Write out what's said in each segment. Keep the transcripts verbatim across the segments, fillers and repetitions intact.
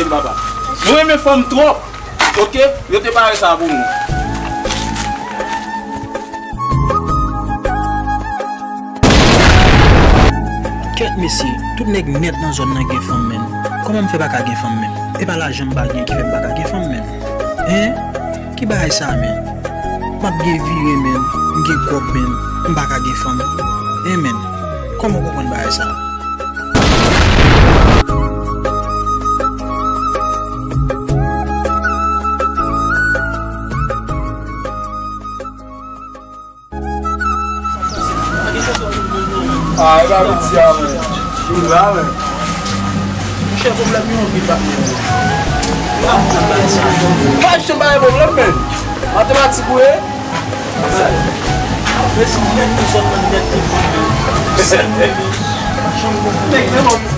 Papa. Nou renmen fanm twòp. Oke? Yo te pare sa pou nou. Kèt mesye, tout nèg nèt nan zòn nan gen fanm menm. Kòman m fè pa ka gen fanm menm? E pa lajan m pa gen ki fè m pa ka gen fanm menm? Hen? Ki bagay sa menm? M ap byen vire menm, m gen kòb menm, m pa ka gen fanm. Hen menm? Kòman w konprann bagay sa? Ah, e pa menti a, men. Jounal, men. Monchè, pwoblèm yo anpil, patnè. Pa janm pa gen pwoblèm, men. Matematik ou ye? Mesi nèt pou zòn nan nèt pou fanmi. Nèg nan fanmi.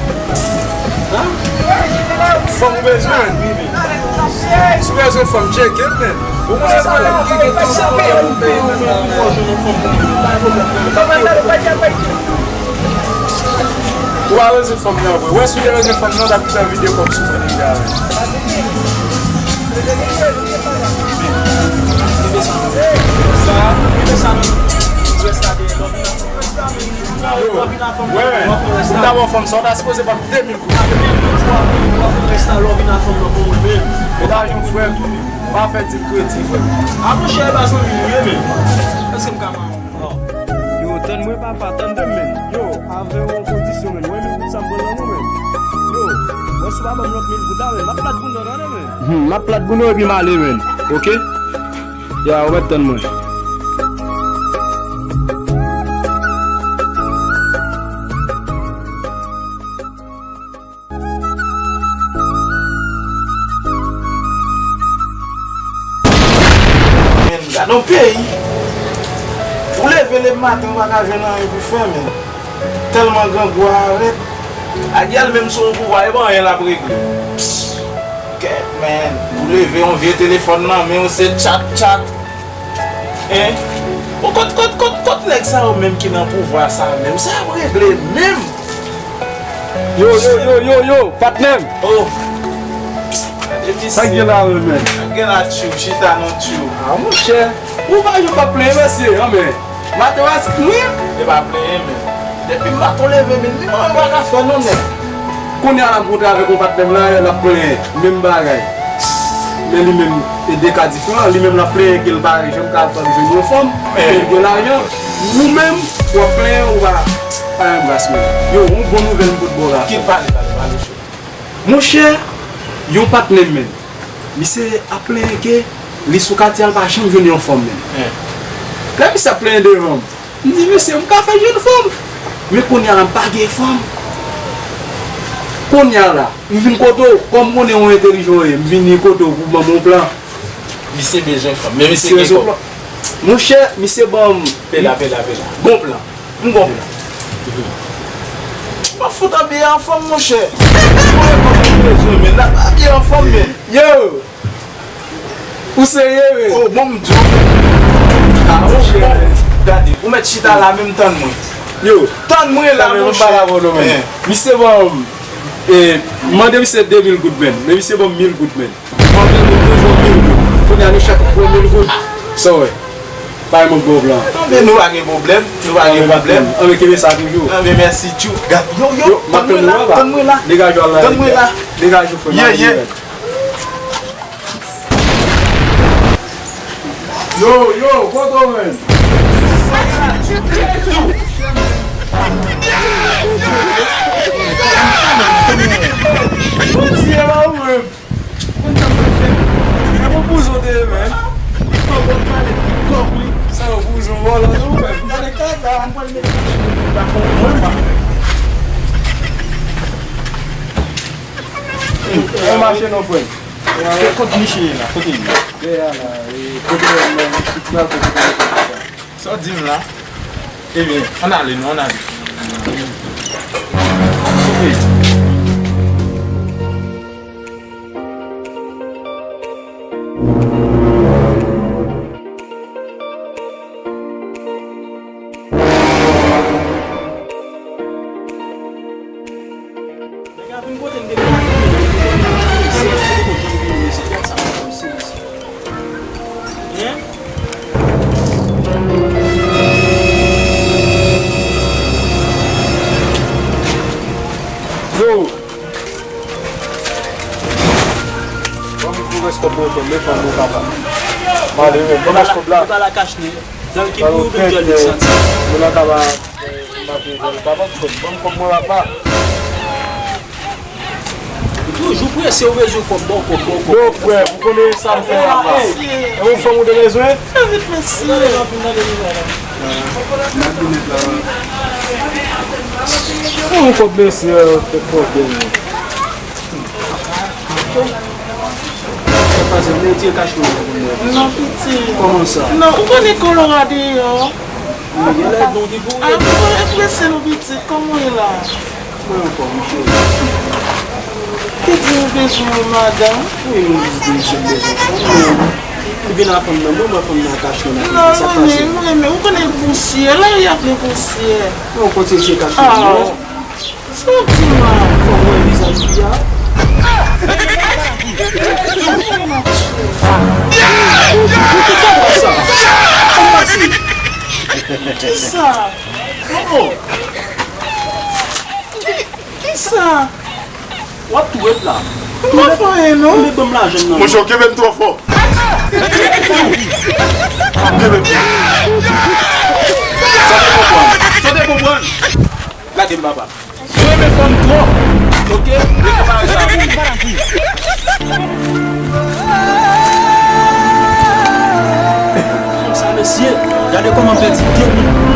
Fanm ou bezwen? Si w bezwen fanm, tcheke m, men. Ou konnen sa, lè ki gen tan pou fè yon peyi ou menm pou fò jwenn yon fanm pou mwen. Pa gen pwoblèm. Ou pa bezwen fanm nan vre. Wè, si w te bezwen fanm nan, w t ap fè videyo kòb sou fanm deja, wi. Sa, sa, sa, sa, Yo, wè, pou m ta ba w fanm sa, w ta sipoze ban m de mil goud. Yo, ta jwenn frè m, pa fè di kredi, frè m. A monchè, e pa zanmi m ye, men. Èske m ka ba w? Yo, tann mwen, papa, tann de men. Yo, avè yon kondisyon, men. Mwen, mil goud sa m pran nan mwen, men. Yo, wè si w pa ban m lòt mil goud la, men. M ap plat pou nou, tande, men. Hmm, m ap plat pou nou epi m ale, men. Oke? Ya, ou mèt tann mwen. Men, gade yon peyi. Ou leve lè maten, ou pa ka jwenn anyen pou fè, men. Tèlman grangou a arèt. Ariel menm sou yon pouvwa, e pa anyen l ap regle. Kèt, men. Ou leve yon vye telefòn nan men w, se tchat, tchat. Hein? Bon, kot, kot, kot, kot nèg sa yo menm ki nan pouvwa sa menm? Sa ap regle menm? Yo, yo, yo, yo, yo, patnè m. Oh. Sa k gen la menm, men? Sa k gen la, tchou, chita non, tchou. Ah, monchè. Ou pa jwenn pa plenyen, mesye, an, men. Matematik, wi. E pa plenyen, men. Depi maten w leve, men, ni mwen, mwen pa ka fè, non, nèg. Kounye a, l ap kontre avèk yon patnè m la, l ap plenyen. Menm bagay. Men li menm, e de ka diferan. Li menm, l ap plenyen ke l pa janm ka jwenn yon fanm, ke l gen lajan. Ou menm, w ap plenyen, ou pa, pa nan gras, men. Yo, yon bon nouvèl m pot ba w la. Ki pale, pale, pale, cho. Monchè, yon patnè m, men. Misye ap plenyen ke li sou katye a, l pa janm jwenn yon fanm, men. Lè misye ap plenyen devan m, m di, "Mesye, m ka fè jwenn fanm." Men kounye a la, m pa gen fanm. Kounye a la, m vin kote w, kòm m konnen ou entèlijan w ye, m vini kote w pou ban m yon plan. Misye bezwen fanm, men misye gen kòb. Monchè, misye ban m. Pela, pela, pela. Gon plan. M gon plan. M ap fout abiye an fanm, monchè. Ou konnen kòman m bezwen, men. N ap abiye an fanm, men. Yo! Ou serye, men? Oh, bon, m di w. Ah, monchè. Gade, ou mèt chita la, menm tann mwen. Yo. Tann mwen la, monchè. Misye ban m, e, m mande misye de mil goud, men. Men misye ban m mil goud, men. Mwen mete toujou mil goud. Kounye a nou chak pran mil goud. Sa w wè? Pa yon bon plan. Anben nou pa gen pwoblèm. Nou pa gen pwoblèm. Anben kenbe sa toujou. Anben mèsi tjou. Gad, yo, yo, tann mwen la, tann mwen la. Degaje w al la. Tann mwen la. Degaje w frè m. Yo, yo, kote w menm? Ou tiye la ou menm? Konn sa m pral fè. E pou bouzon te ye, men. Li twò bon pale, li twò wi. Sa yo bouzon vòlò tou, men. Gade kaka, m pral mete machin nan pa fon mwen pa. Mwen mache non, frè. Kote Miche ye la? Kote li? Dèyè la, e, kote mwen, tout la, kote mwen. Sa w di m la? Ebyen, ann ale, nou, ann ale. Ok. Nèg la vin kote m te plake. Yo! Ban m kou rès kòb mwen, fè m, men fanm nou kapab. Mande, men, ban m rès kòb la. Li pa la kach nen. Zèl ki pou ou, men dyòl li santi. Moun nan kapab, eh, m pa te zèl. Kapab kòb. Ban m kòb mwen, papa. Ou toujou prese, ou bezwen kòb, ba w kòb, ba w kòb. Yo, frè, ou konnen sa m fè, papa. E yon fanm ou te bezwen? Fè vit, mesye. Yon kòb, mesye, fè kòb, mesye. Pase, men tire kach nou pou mwen. Non, pitit. Kòman sa? Non, ou konnen kolora deyò. Wi, genlè non ki pou ou. Ah, mwen enprese nou, pitit. Kòman w ye la? Mwen anfòm, cheri. Te di ou bezwen yon madanm? Wi, mwen jis di misye m bezwen fanm, men li vin a fanm nan, mwen, mwen fanm nan kach nou nan. Non, sa mwen pase? Renmen, mwen renmen. Ou konnen pousyè, lari ap gen pousyè. Non, kontinye tire kach nou. Ah. Sa w di m la? Fò m wè vizaj fi a. Kisa? Kisa? Ki, kisa? W ap tou ret la. M pa fè anyen, non. Mwen ban m lajan nan. Monchè, w kenbe m twò fò. Kenbe m. Sa w te konprann? Sa w te konprann? Lage m, papa. Mwen renmen fanm twòp. Ok? Rete pare sa pou mwen. Fanm sa, mesye, gade kòman pèdi de moun.